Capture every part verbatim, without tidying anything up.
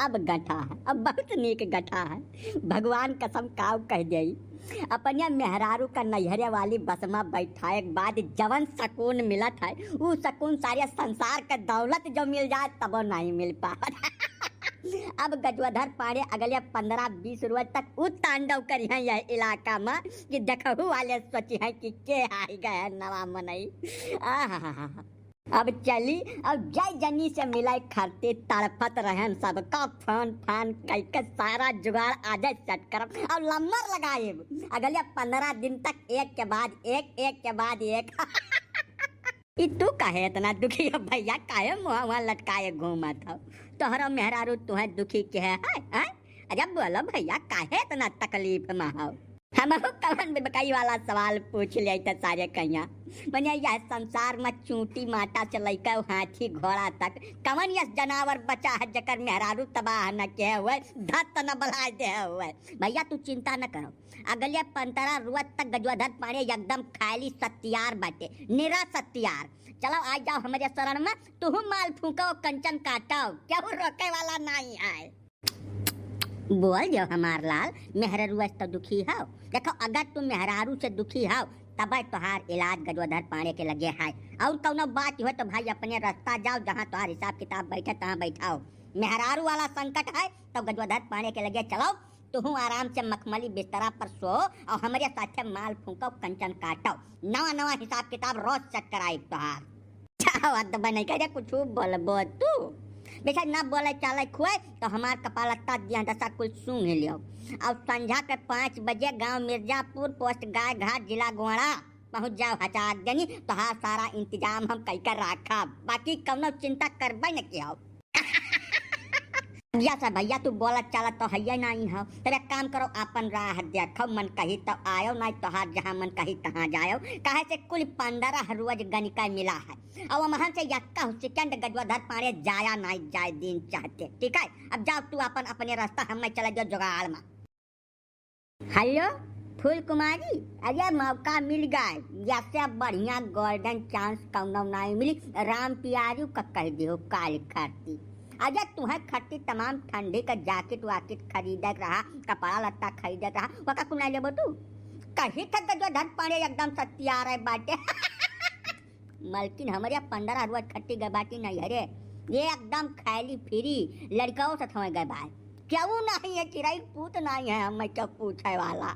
अब गठा है, अब बहुत नीक गठा है। भगवान कसम काव कह देई, अपने मेहरारू का नैहरे वाली बस में बैठाए के बाद जवन सकून मिलत है, उ सकून सारे संसार के दौलत जो मिल जाए तबो नहीं मिल पावत। अब गजोधर पांड़े अगले पन्द्रह बीस रोज तक उ तांडव करिहैं यह इलाका में कि देखहु वाले सोचिहैं कि के आई गए नवा मनई। आहा। अब चली, अब जय जनी से मिले खातिर तड़फत रहन सबका फोन फान कइके सारा जुगाड़ आजे set करब। अब लम्बर लगाएब अगले पन्द्रह दिन तक, एक के बाद एक, एक के बाद एक। ई तू काहे इतना दुखी हो भैया, काहे मुँह वहाँ लटकाए घूमत हो? तोहरो मेहरारू तुहे दुखी के है, है, हैं? अरे बोलो भैया, काहे इतना तकलीफ में हो? हमहू कवन बेबकाई वाला सवाल पूछ ले त सारे कहिया। मने यह संसार में चूंटी माटा से लइके हाथी घोड़ा तक कवन यस जनावर बचा है जेकर मेहरारू तबाह न किहे हुए, धत न बलाए दे हुए। भैया तू चिंता न करो, अगले पन्द्रह रोज तक गजोधर पांड़े एकदम खाली सत्यार बाटे, निरा सत्यार। चलो आ जाओ हमरे शरण में, तुहू माल फूको कंचन काटो, केहू रोके वाला नहीं है। बोल जो हमार लाल, मेहररुआ से तो दुखी हो। देखो, अगर तू मेहरारू से दुखी हो, तबे तोहार इलाज गजोधर पांड़े के लगे है। और कौनो बात हो तो भाई अपने रास्ता जाओ, जहाँ तोहार हिसाब किताब बैठे तहाँ बैठाओ। मेहरारू वाला संकट है तो गजोधर पांड़े के लगे चलो, तुहू आराम से मखमली बिस्तरा पर सो और हमरे साथे माल फूको, कंचन काटो। नवा नवा हिसाब किताब रोज set कराई तोहार। जाओ, अद बने करे कुछ बोलबो तू। बेशक ना बोले चाले खुए तो हमार कपाल अत्ता दिया दशा कुल सूंघ लियो। अब संझा के पाँच बजे गांव मिर्जापुर, पोस्ट गाय घाट, जिला गोंडा पहुंच जाओ हचाक देनी, तोहार सारा इंतजाम हम कई कर रखब, बाकी कौनो चिंता करबे न कियो। या सब भैया तू बोलत चालत तो हइये नहीं हो, तब एक काम करो, आपन राह देखो, मन कही तो आयो, नहीं तोहार जहाँ मन कही तहाँ जायो, काहे से कुल पन्द्रह रोज गनिका मिला है। अब हमहन से यक्का सेकंड गजोधर पांड़े जाया नहीं जाए दिन चाहते, ठीक है? अब जाओ तू अपन, अपने रास्ता, हमें चले जाओ जुगाड़ में। हेलो फूल कुमारी, अरे मौका मिल गए, जैसे बढ़िया golden chance कौनो नहीं मिली, राम पियारू का कह दियो काल खरती। अरे तुहे खरती तमाम ठंडी का jacket वाकेट खरीदे के रहा, कपड़ा लत्ता खरीदे के रहा, वका कुल नहीं लेबो तू? कही था गजोधर पांड़े एकदम सत्यार है बाटे। मलकिन हमरे पन्द्रह रोज खट्टी गए बाटी नहीं हरे, ये एकदम खाली फ्री लड़काओं से थोए गए बाय। क्यों नहीं है चिरई पूत नहीं है, हम क्यों पूछे वाला।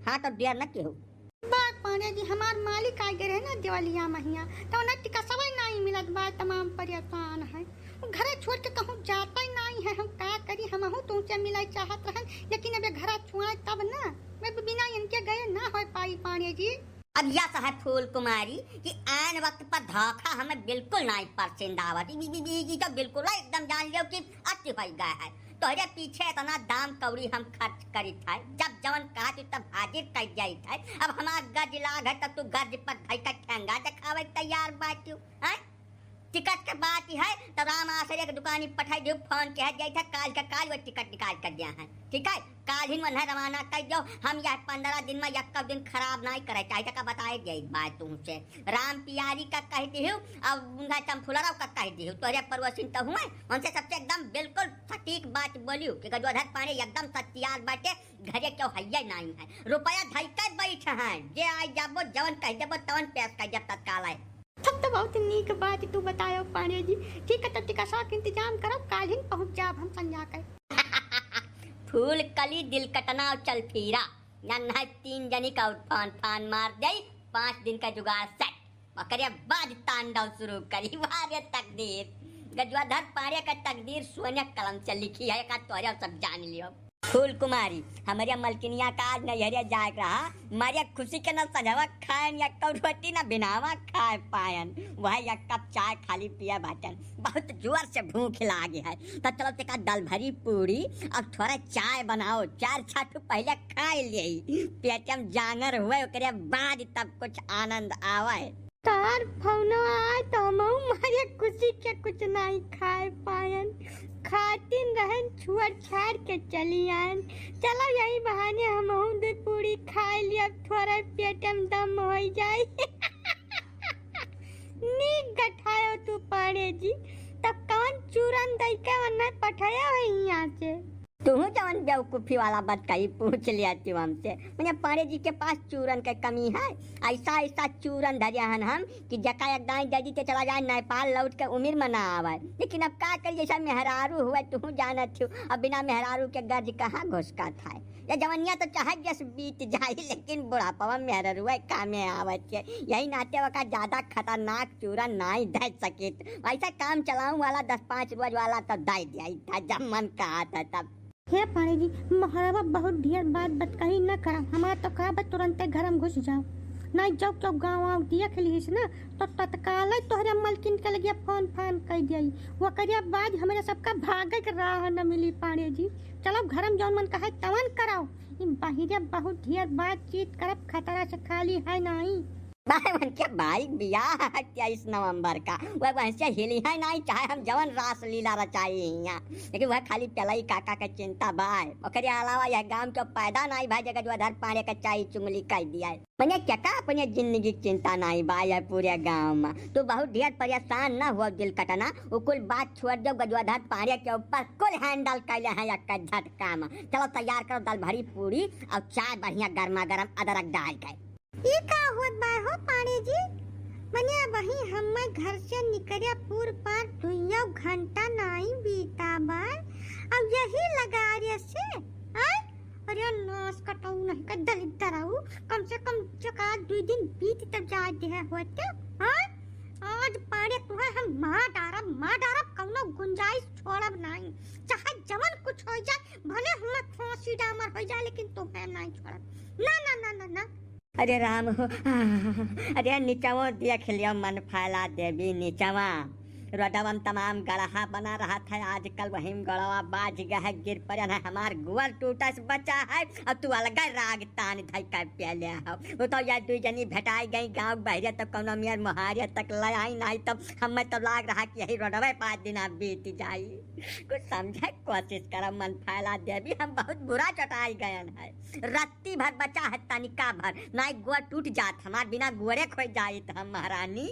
हाँ तो देर न केहू। बात पांड़े जी, हमार मालिक आ गए रहे ना देवलिया महिया, तो उन्हें टिकसवा ही नहीं मिलत बा, तमाम परेशान है। वो घरे छोड़ के कहूँ जाता ही नहीं है, हम का करी, हमहू तुमसे मिले चाहत रहन, लेकिन अब ये घरा छुआए तब ना, मैं बिना इनके गए ना हो पाई पांड़े जी। अब यस है फूल कुमारी कि आन वक्त पर धोखा हमें बिल्कुल नहीं पसंद आवत। ई, ई, ई, ई तो बिल्कुल है, एकदम जान लियो कि अति हो गया है। तोहरे पीछे इतना दाम कौड़ी हम खर्च करित है, जब जवन कहा तू तब हाजिर कर जाइत है। अब हमार गज लाग है तब तू गज पर धई का ठेंगा देखावे के तैयार बाटू, हैं? टिकट के बात ही है, तब राम आश्रय के दुकानी पठाई दियो, फोन के है, जाइत है, काल का काल वो टिकट निकाल कर दिया है, ठीक है? काल ही मन है रवाना कर दियो, हम यह पन्द्रह दिन में एक दिन खराब नहीं करे, चाहे तक बताए जाइत बात तुमसे। राम पियारी का कह दियो, अब उनका चंफुलराव का कह दियो, तोहरे पड़ोसिन तो हुए, उनसे सबसे एकदम बिल्कुल सटीक बात बोलियो कि गजोधर पांड़े एकदम सत्यार बाटे, घरे क्यों हइये नहीं है, रुपया धई के बैठ हैं, जे आई जाबो, जवन कह देबो, तवन पेश कर देब तत्काल है। तब तो बहुत नीक बात तू बतायो पांड़े जी। ठीक है, तो टिकसवा के इंतजाम करब, काल ही पहुँच जाब हम संझा के। फूल कली दिल कटना और चल फिरा, नन्हा तीन जनी का उठान फान मार दे, पाँच दिन का जुगाड़ set, ओकरे बाद तांडव शुरू करी। वाह रे तकदीर, गजोधर पांड़े का तकदीर सोने कलम से लिखी है, का तोहरे सब जान लियो। फूल कुमारी, हमरे मलकिनिया का आज नैहरे जाए के रहा, मारे खुशी के न संझवा खाएन, या कौ रोटी न बिनावा खाए पाएन, वह एक कप चाय खाली पिए बाटन, बहुत जोर से भूख लागे है। तो चलो तेका दाल भरी पूरी और थोड़ा चाय बनाओ, चार छह ठो पहले खाए ले, पेट में जांगर हुए, ओकरे बाद तब कुछ आनंद आवे। तार फोनवा आए तो हमहू मारे खुशी के कुछ नहीं खाए पायन, खातिन रहन छुअर छाड़ के चली आयन। चलो यही बहाने हमहू दो पूरी खाए लिया, थोड़ा पेट में दम हो जाए। नीक गठायो तू पांड़े जी, तब कौन चूरन दई के वन्ने पठाया है यहाँ से। तुहू जवन बेवकूफी वाला बात कही पूछ लिया तू हमसे। मने पांड़े जी के पास चूरन के कमी है? ऐसा, ऐसा चूरन धरिया हन हम कि जका एक दाई दे दी ते चला जाए नेपाल लौट के उमिर में ना आवे। लेकिन अब का करी, जैसा मेहरारू हुए तुहू जानत हो, अब बिना मेहरारू के गर्ज कहाँ घुसकत है। ये जवनिया तो चाहे जस बीत जाई, लेकिन बुढ़ापवा मेहररुआ कामे आवत है। यही नाते ओका ज्यादा खतरनाक चूरन नाई धर सकित। वैसा काम चलाऊ वाला दस पाँच रोज वाला तो दे दिया था, जब मन कहा था तब। हे पांड़े जी, मोहरवा बहुत ढेर बात बतकही न करा। हमार तो का बा, तुरंते घर में घुस जाओ। नाई जब क्यों गाँव आँव देख लिहिस ना, तो तत्काल तोहरे मलकिन के लगिया फोन फान कई दियाई। ओकरे बाद हमरे सबका भागे के राह न मिली पांड़े जी। चलो घर में जौन मन कहे तवन कराओ। ई बाहिरे बहुत ढेर बातचीत करब, खतरा से खाली है नाई। भाई, उनके भाई बियाह है तेईस नवंबर का, वह वैसे हिली है नाई, चाहे हम जवन रासलीला रचाई हियाँ, लेकिन वह खाली पेलई काका के चिंता बाय। ओकरे अलावा यह गांव के पैदा नाई भाई, जगह जो अधर पाड़े के चाई चुंगली कर दिया है। मने क्या का अपने जिंदगी की चिंता नाई बाय है पूरे गांव में। तू बहुत ढेर परेशान ना हो दिल कटना, वो कुल बात छोड़ दो, गजवाधर पाड़े के ऊपर कुल handle कर ले हैं एक झटका में। चलो तैयार करो दाल भरी पूरी और चाय बढ़िया गर्मा गर्म अदरक डाल के। ई का होत बा हो पांड़े जी? मने वही हम्मे घर से निकरे पूर पार दुइयो घंटा नाई बीता बा। अब यही लगारे से, आय? अरे नास कटाऊ नहीं का दलिद्दर आऊ। कम से कम जका दुई दिन बीत तब जाए देहे होते, हाँ? आज पांड़े तुहे हम मार डारब, मार डारब, कौनो गुंजाइश छोड़ब नाई। चाहे जवन कुछ हो जाए, भले हमें फांसी डामर हो जाए, लेकिन तुहे नाई छोड़ब। ना, ना, ना, ना, ना। अरे राम हो, अरे निचवो देख लियो, मन फैला देवी निचवा। रोडवा में तमाम गड़हा बना रहत है, आजकल वही में गड़वा बाज गया है, गिर पड़न है, हमार गुअर टूटस बचा है, और तू अलग राग तान धई कर पियले हो। वो तो यार दुई जनी भेटाई गई गाँव बहरे, तो कौनो मियर मोहारे तक ले आई, नहीं तो हमें तो लाग रहा कि यही रोडवे पाँच दिन बीत जाई। कुछ समझे कोशिश करो, मन फैला देवी, हम बहुत बुरा चटाई गयन है। रत्ती भर बचा है, तनिका भर, नाई गोड़ टूट जात, हमार बिना गोड़े खोई जाइत हम महारानी।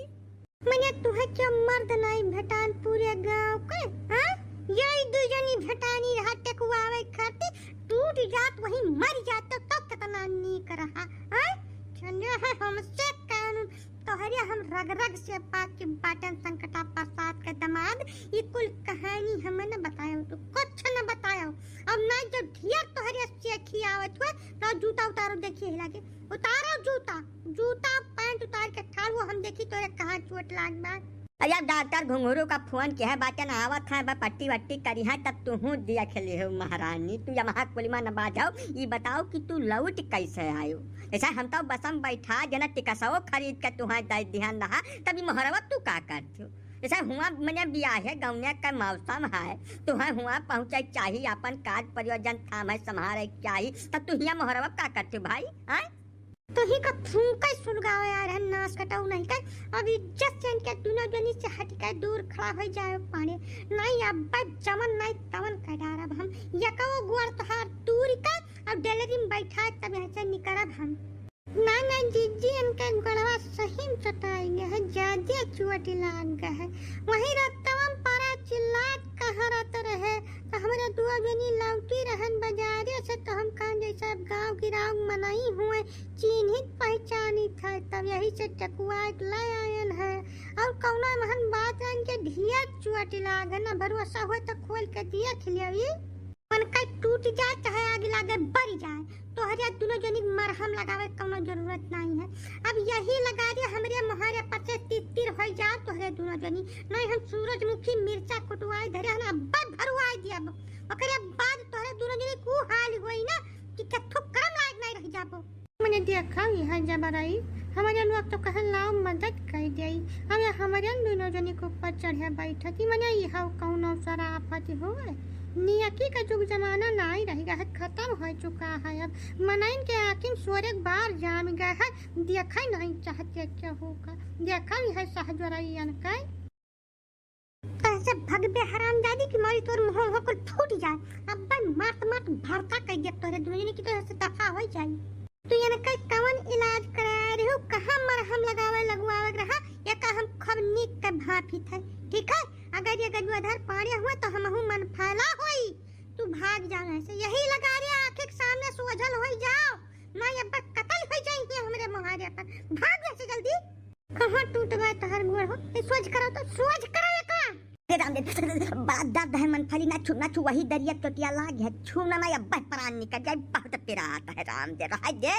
मने तुहे के मर्द नाई भेटान पूरे गाँव के, हाँ? यही दू जनी भेटानी रहा टेकुआवे खातिर, टूट जात वही मर जात तो, तो कितना नीक रहा, हाँ? झंझट है हमसे कानून, तोहरे हम रग रग से पाक के बाटन संकटा प्रसाद के दमाद, ई कुल कहानी हमें न बतायो, तू कुछ न बतायो। अब नाई जब ढेर तोहरे से खियावत हुए, तो जूता उतारो देखिए हिला के, उतारो जूता। जूता पैंट उतार के ठाड़ हुआ, हम देखी तोरे कहाँ चोट लाग बा। अरे अब डॉक्टर घुंघरू का फोन किहे बाटे ना आवत है, बा पट्टी वट्टी करी है, तब तुहू देख लिहो महारानी। तू यमहा कुलिमा न बाजाओ, ई बताओ कि तू लौट कैसे आयो? जैसे हम तो बस में बैठा जना टिकसवो खरीद के तुहे दे दिहन रहा, तब ई मोहरवा तू का करत हो? जैसे हुआ मने बियाहे गौने का मौसम है, तुहे हुआ पहुँचे चाही, अपन काज प्रयोजन थामे संभारे चाही, तब तू हिया मोहरवा का करत हो भाई? आय? तोही का फूंका सुलगावे आ रहे नास कटाऊ नहीं कर। अब इज्जत से इनके दुनो जनी से हट के दूर खड़ा हो जाए पाड़े। नहीं अब जवन नहीं तवन कर डारब हम। यकवो गुआर तोहार दूर का, अब डेलरी में बैठा तब यहाँ से निकरब हम। ना ना जीजी, इनके गड़वा सही में चटाई गए है, ज्यादा चोट लाग गए है। वही रस्तवा में पारा चिल्लात कहाँ रहत रहे, तो हमारे दुआ जनी लौटी रहन बाजारे से, तो हम कहा जैसे अब गाँव गिराव मनई हुए, चिन्हित पहचानित है, तब यही से टकुआ के ले आयन है। और कौनो महन बात जान के ढिया चुअट लागे ना, भरोसा हुए तो खोल के देख लेवी। मन का टूट जाए चाहे आग लागे बरी जाए, तोहरे दुनो जनी के मरहम लगावे के कौनो जरूरत नहीं है। अब यही लगा दे हमरे मोहरे पर से तितिर हो जाए तोहरे दुनो जनी, नहीं हम सूरजमुखी मिर्चा कुटवाई धरे हन, अब्बे भरवाई दिया। ओकरे बाद तोहरे दुनो जनी के ऊ हाल होई ना कि कथू करम लायक नहीं रह जाबो। मने देखा, यह जबरई, हमरे लोग तो कहन लाओ मदद कर देई। अब यह हमरे दुनो जनी के ऊपर चढ़े बैठती, मने यह कौनो शराफत होए? नियकी का जुग जमाना नाई रह गया है, खत्म हो चुका है। अब मनइन के आँखी में सोरे के बार जाम गया है, देखा नहीं चाहते केहू का। देखा, यह सहजोरैयन का। तोहसे भगबे हरामजादी की मारी तोर मुंह हो कुल फूट जाए। अब्बे मारत मारत भरता कह दिया तोरे दुनो जने की तोहसे दफा हो जाई। तू इनका कवन इलाज कराए रहो, कहाँ मरहम लगावे लगवावे रहा, ये का हम खब नीक के भाफी थे, ठीक है? अगर ये गजुआधर ना छू, वही दरिया चोटिया लाग है, छू ना, ना, अब्बे प्राण निकल जाए, बहुत पिरात है राम दे, रह दे।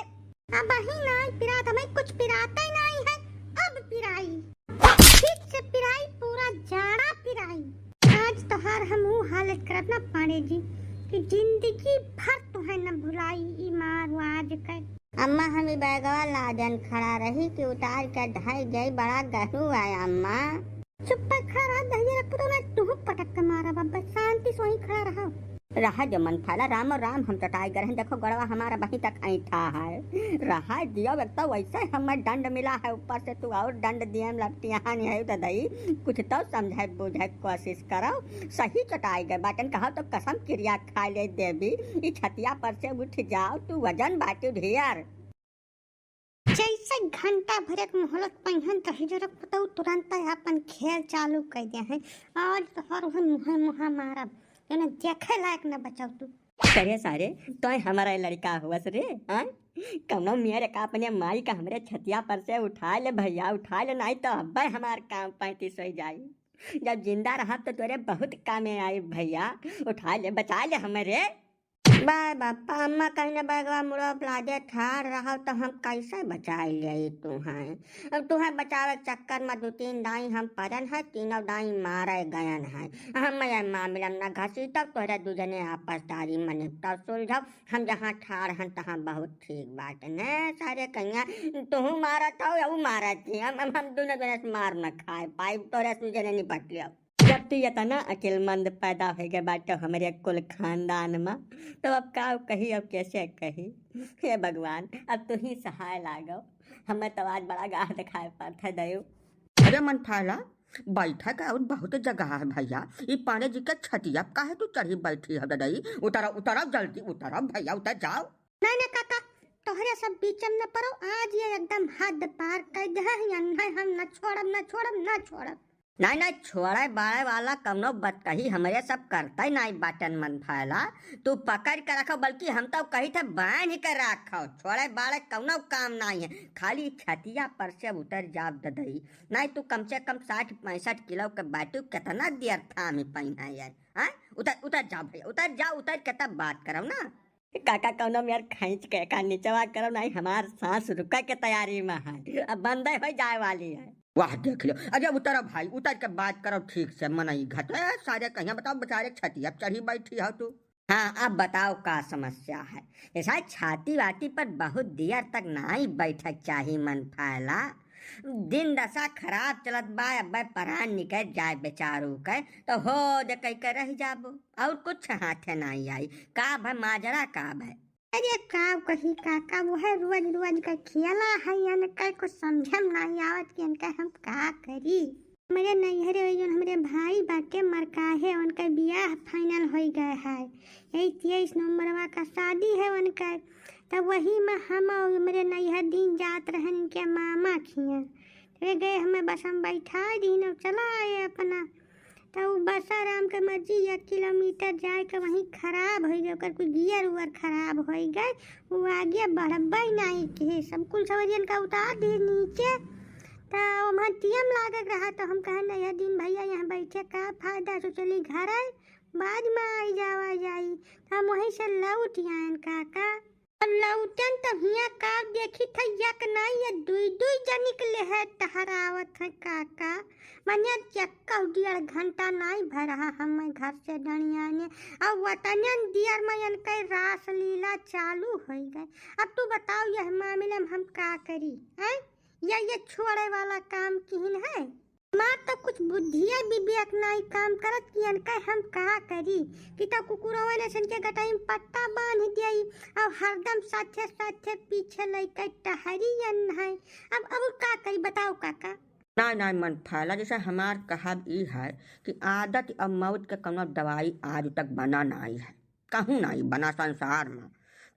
अब ही नाई पिरात, हमें कुछ पिराता ही नाई है, अब पिराई, ठीक से पिराई, पूरा जाड़ा पिराई। आज तोहार हम ऊ हालत करब ना पांडे जी, कि जिंदगी भर तुहे न भुलाई ई मार आज के। अम्मा, हम ई बैगवा लादन खड़ा रही कि उतार के ढाई जाई, बड़ा गहरू आया अम्मा। चुप्पे खड़ा रह, दहिया रख पुतो ना, तुहू पटक के मारब, अब शांति से वहीं खड़ा रहो। रहा जो मन फाला, राम और राम, हम चटाई गए हैं, देखो गड़वा हमारा वहीं तक ऐंठा है। रहा दियो, एक तो वैसे हमें दंड मिला है, ऊपर से तू और दंड दिए में लपटियानी है तो दई, कुछ तो समझे बुझे कोशिश करो। सही चटाई गए बाटन, कहा तो कसम किरिया खा ले देवी, ई छतिया पर से उठ जाओ, तू वजन बाटू ढेर। जैसे घंटा भर एक मोहलत पहिन त हिजरक पतऊ तुरंत अपन खेल चालू कर दे हैं। आज तोहर उहे मुहे मुहा मारब, जौन देखे लायक न बचौ तू। करे सारे, तोय हमारा लड़का हुअस रे, हाँ? कौनो मेरे का अपने माई का हमरे छतिया पर से उठा ले भैया, उठा ले, नहीं तो अब्बे हमार काम पैंतीस हो जाई। जब जिंदा रहब तो तोरे बहुत कामे आई भैया, उठा ले, बचा ले हमरे। बाय बापा, अम्मा कहीं न बैगवा मुड़ो लादे ठाड़ रहो तो हम कैसे बचाई ले तुहें? अब तुहें बचावे के चक्कर में दो तीन दाई हम परन है, तीनों दाई मारे गयन है। हम ये मामला न घसीटब, तोहरे दू जने आपसदारी में निपटब सुलझब। हम जहाँ ठाड़ हन तहाँ बहुत ठीक बात ने सारे कहिया, तुहू मारत हो या ऊ मारत ही, हम, हम, हम दोनों जने से मार न खाए पाई, तोहरे दू जने निपट लियो। जब तू इतना अकिलमंद पैदा हो गए बाटे हमरे कुल खानदान में, तो अब का कही, अब कैसे कही? हे भगवान, अब तू ही सहाय लागो, हमें तो आज बड़ा गाह दिखाए पड़त है दयो। अरे मन फाला, बैठक और बहुत जगह है भैया, ई पांडे जी के छतिया काहे तू चढ़ी बैठी है ददई? उतरो, उतरो, जल्दी उतरो भैया, उतर जाओ। नहीं, नहीं काका, तोहरे सब बीच में न पड़ो, आज ये एकदम हद पार कर दे है, या नहीं हम न छोड़ब, न छोड़ब, न छोड़ब। नहीं, नहीं, छोड़े बाड़े वाला कौनो बतकही हमरे सब करते नहीं बाटन मन फायला। तू पकड़ के रखो, बल्कि हम तो कही थे बांध के रखो, छोड़े बाड़े कौनो काम नहीं है, खाली छतिया पर से उतर जाब ददई। नहीं तू कम से कम साठ पैंसठ किलो के बाटू, कितना देर थामी पाई है यार, हाँ? उतर, उतर जाओ भैया, उतर जाओ, उतर के तब बात करो ना। काका कौनो मेर खींच के का निचवा करो, नहीं हमार सांस रुके के तैयारी में है, अब बंदे हो जाए वाली है। वाह देख लो, अरे उतरो भाई, उतर के बात करो ठीक से, मनई घट। ए, सारे कहिया बताओ, बेचारे छतिया चढ़ी बैठी हो तू। हाँ, अब बताओ का समस्या है? ऐसा छाती वाती पर बहुत देर तक नाई बैठक चाही मन फायला। दिन दशा खराब चलत बा, अब्बे परान निकल जाए बेचारू के, तो हो दे कह के रह जाबो, और कुछ हाथे नाई आई। का भय माजरा का भय? अरे का कही काका, वह रोज रोज का खेला है, इनका कुछ समझे में नाई आवत कि इनका हम का करी। हमरे नैहरे वही जौन हमरे भाई बाटे मरकाहे, उनका बियाह final होइ गए है। यही तेईस नवंबरवा का शादी है उनका। तब वही में हम और हमरे नैहर दिन जात रहन इनके मामा खिया। वे गए, हमें बस हम बैठा दीन और चला आए अपना। तब उ बसा राम के मर्जी एक किलोमीटर जाए के वहीं खराब होइ गए, ओकर कोई गियर उयर खराब होइ गए, वो आगे बढ़बे नहीं के। सब कुल सवरियन का उतार दिए नीचे। त ओम्हर टीएम लागत रहा, तो हम कहे, "नहीं, यह दिन भैया यहाँ बैठे का फायदा, तो चली घर आए, बाद में आई जावा जाई।" त हम वहीं से लौट आयन काका। अब लौटन तो हियाँ का देखी था, एक नाई ये दुई दुई जनिक लेहे टहरावत है काका। मने चक्का डेढ़ घंटा नाई भय रहा हम घर से डणियाने। अब वतनन दियर में इनके रासलीला चालू होइ गए। अब तू बताओ, यह मामले में हम का करी, हैं? या ये छोड़े वाला काम किहिन है? हमार तो कुछ बुद्धिया विवेक नाई काम करत कि इनके हम का करी, कि तो कुकुरवन ऐसन के गटाई में पट्टा बांध दियाई और हरदम साथे साथे पीछे लइके टहरी यन है। अब, अब का करी, बताओ काका? नाई, नाई मन फायला, जैसे हमार कहब ई है कि आदत और मौत के कौनो दवाई आज तक बना नाई है, कहूँ नाई बना संसार में।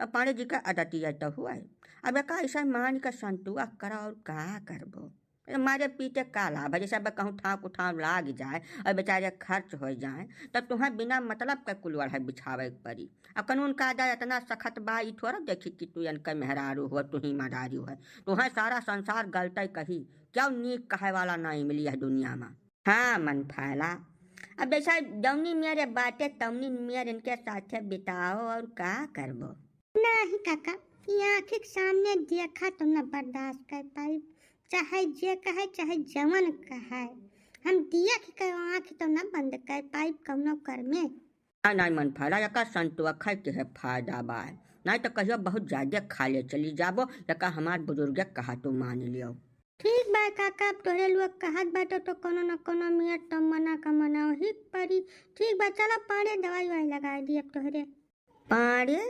अब पांडे जी का आदत ये तो हुआ है। अब एका ऐसे मान के संतुआ करा और का करबो? ए, मारे पीटे का लाभ है? जैसे अब कहूँ ठाव कुठाव लाग जाए और बेचारे खर्च हो जाए, तब तुम्हें बिना मतलब के कुल ओढ़े बिछावे के पड़ी। अब कानून कायदा इतना सख्त बा, ई थोड़ा देखी कि तू इनके मेहरारू हो, तू ही मेहरारू है। तुम्हें सारा संसार गलते कही, क्यों नीक कहे वाला नहीं मिली है दुनिया में। हाँ मन फायला, अब जैसा जौनी मेरे बाटे तौनी मेरे इनके साथे बिताओ, और का करबो? नाही काका, ई आँखी के सामने देखा तो न बर्दाश्त कर पाई, चाहे जे कहे चाहे जवन कहे, हम देख के आँखी तो न बंद कर पाई कौनो कर में। नाहीं, नाहीं मन फाला, एका संतुआ खाए के है फायदा बा, नाहीं तो कहियो बहुत ज्यादा खा ले चली जाबो, एका हमार बुजुर्गे कहा तू मान लियो। ठीक बा काका, अब तोहरे लोग कहत बाटे तो कोनो न कोनो मियत तो मना का मनाओ ही परी। ठीक बा, चलो पाड़े दवाई वाई लगाए दी अब तोहरे। पाड़े,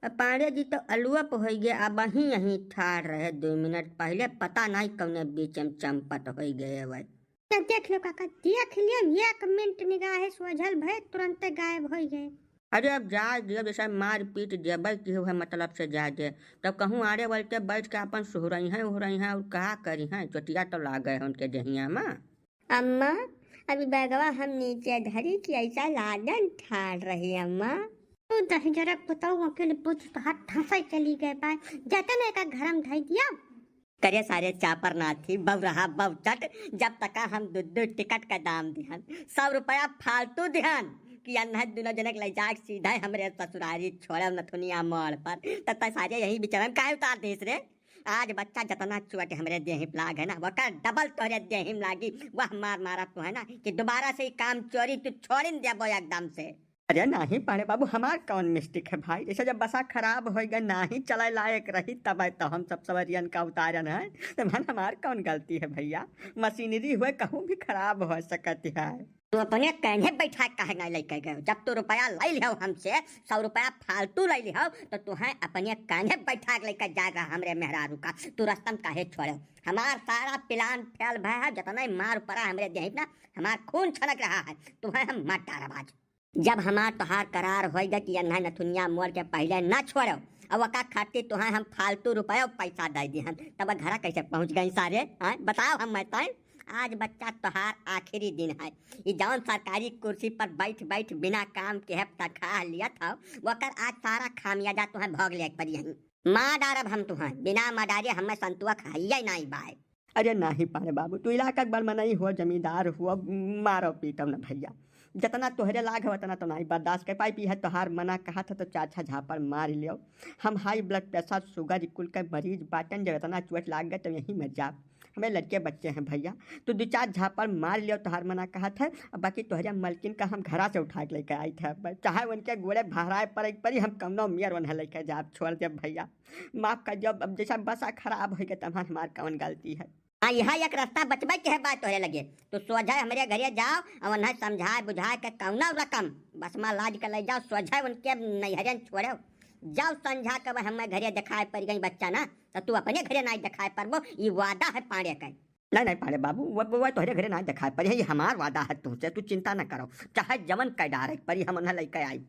पाड़े जी तो अलुआ पे होई गए, अब यहीं यहीं ठाड़ रहे दो मिनट पहले, पता नाहीं कौने बीच में चंपत होई गए वै। तो देख लो काका, देख लियो, एक मिनट निगाह सोझल भय तुरंते गायब होई गए। अरे अब जाए दियो, जैसे मार पीट देबै कि हुए मतलब से जाए दे, तब कहूँ आड़े वलटे बैठ के अपन सुहरई हैं उहरई हैं और कहा करी हैं, चोटिया तो लाग गए उनके देहिया में। अम्मा, अभी बैगवा हम नीचे धरी कि ऐसा लादन ठाड़ रही अम्मा। तू दहिजरक बताओ, अकेले बुझ तो हाथ धंसा चली गए पाए, जाते ना एक घर में धई दिया। करे सारे चापर नाथी, बौरहा बौचट, जब तका हम दू दू टिकट का दाम दिहन, सौ रुपया फालतू दिहन कि अन्है दुनो जनक ले जाके सीधा हमरे ससुरारी छोड़े नथुनिया मोड़ पर, तब तक सारे यही बिचरम काहे उतार देस रे? आज बच्चा जतना चोट हमरे देही पे लाग है ना, वकर डबल तोहरे देही में लागी। वह मार मारा तू है ना कि दोबारा से ई काम चोरी तू छोड़िन देबो एकदम से। अरे नाहीं पाड़े बाबू, हमार कौन मिस्टेक है भाई? जैसे जब बसा खराब होई गए, नाहीं चले लायक रही, तब तो हम सब सवरियन का उतारन है, तब हम, हमार कौन गलती है भैया? मशीनरी हुए कहूँ भी खराब हो सकत है। तू अपने कान्हे बैठा काहे नाहीं लेके गए? जब तू रुपया ले लिहो हमसे, सौ रुपया फालतू ले लिहो, तो तुहें अपने कान्हे बैठा के लेके जाएगा हमरे मेहरारू का। तू रस्ता में काहे छोड़े? हमार सारा प्लान फेल भय है, जितना ही मार पड़ा हमरे देही ना, हमार खून छनक रहा है, तुहें हम मार डारब आज। जब हमार तोहार करार होई गए कि अन्है नथुनिया मोड़ के पहले ना छोड़ो, अब ओका खातिर तुहें हम फालतू रुपया पैसा दे दिहन, तब घरा कैसे पहुँच गए सारे? आय, बताओ हम मैं तैं। आज बच्चा तोहार आखिरी दिन है। ई जौन सरकारी कुर्सी पर बैठ बैठ बिना काम के है तनख्वाह लियत हौ, वकर आज सारा खामियाजा तुहें भोग ले पड़ी है। मार डारब हम तुहें, बिना मार डारे हमें संतुआ खाइए नाहीं बाय। अरे नाहीं पाड़े बाबू, तू इलाका के बड़ मनई हो, जमींदार हो, मारो पीटो न भैया। जतना तोहरे लाग है उतना तो नाहीं बर्दाश्त कर पाई। पी है तोहार मना कहा था तो चार छह झापड़ मार लियो। हम हाई ब्लड प्रेशर, शुगर, कुल के मरीज बाटन, जब इतना चोट लाग गए तो यहीं मर जाब। हमें लड़के बच्चे हैं भैया, तू दो चार झापड़ मार लियो, तोहार मना कहा था। अब बाकी तोहरे मलकिन का हम घरा से उठा के लेके आई थे, चाहे उनके गोड़े भराए पड़े पड़ी, हम कौनो मियर उन्हें लेके जाब, छोड़ देब भैया। माफ कर दियो, अब जैसा बसा खराब होई गए तब हमार कौन गलती है? हाँ, यहाँ एक रास्ता बचबे के है बात तोहरे लगे, तो सोझा हमरे घरे जाओ और उन्हें समझाए बुझाए के कौनो रकम बसमा लाज के ले जाओ, सोझा उनके नैहरे छोड़ो। जाओ संझा के वह हमें घरे दिखाए पड़ गई बच्चा ना, तो तू अपने घरे नाहीं दिखाए पड़बो, ये वादा है पाड़े के। नहीं, नहीं पाड़े बाबू, वो, वो, वो तोहरे घरे नाहीं दिखाए पड़ी, ये हमार वादा है तुमसे, तू चिंता न करो, चाहे जवन कै डारे पड़ी हम उन्हें लेके आई।